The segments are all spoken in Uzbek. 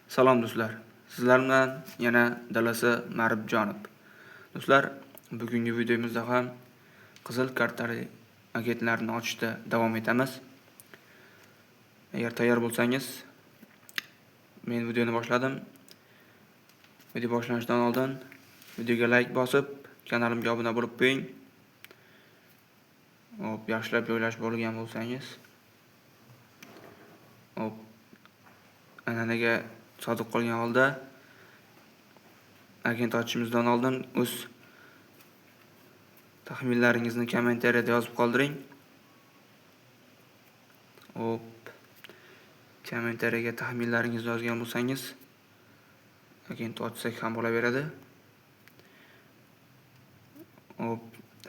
Salom do'stlar. Sizlar bilan yana Dalasi Maribjonov. Do'stlar, bugungi videomizda ham qizil kartali agentlarni ochishda davom etamiz. Agar tayyor bo'lsangiz, men videoni boshladim. Video boshlanishidan oldin videoga like bosib, kanalimga obuna bo'lib qo'ying. Hop, yaxshilab joylashib olgan bo'lsangiz, hop, an'anaga sodiq qolgan holda agent ochishimizdan oldin o'z taxminlaringizni kommentariyada yozib qoldiring. Hop, kommentariyaga taxminlaringizni yozgan bo'lsangiz, agent ochsak ham bo'laveradi. Hop,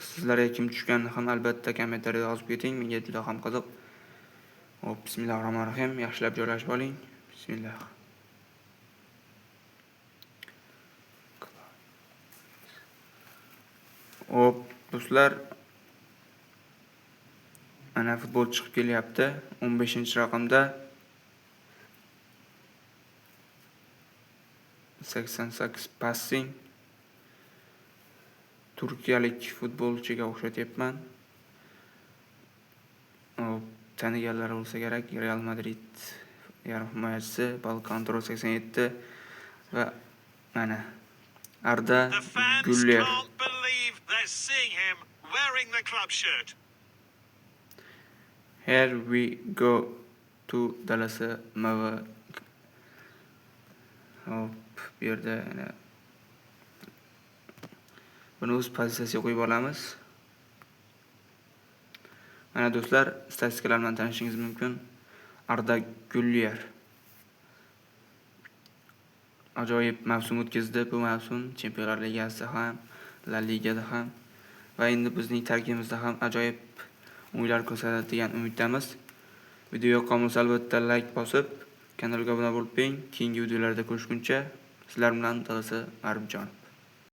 sizlarga kim tushganini ham albatta kommentariyada yozib keting, menga juda ham qiziq. Hop, bismillahirrohmanirrohim. Yaxshilab joylashib oling. Bismillah. Hop, do'stlar, mana futbol chiqib kelyapti. 15-raqamda 88 passing. Turkiyalik futbolchiga o'xshatyapman. Hop, taniganlar bo'lsa kerak, Real Madrid yarim himoyachisi, ball control 87 va mana Arda Güler. Here we go to Dalasi MV. Hop, bu yerda yana buni o'z pozitsiyasiga qo'yib olamiz. Mana do'stlar, statistikalar bilan tanishingiz mumkin. Arda Güler ajoyib mavsum o'tkazdi bu mavsum, Chempionlar Ligasida ham, La Ligada ham va endi bizning tarkibimizda ham ajoyib o'yinlar ko'rsatadi degan umiddamiz. Video yoqqan bo'lsa albatta like bosib, kanalga obuna bo'lib qo'ying. Keyingi videolarda ko'rishguncha sizlar bilan Dalasi Maribjonov.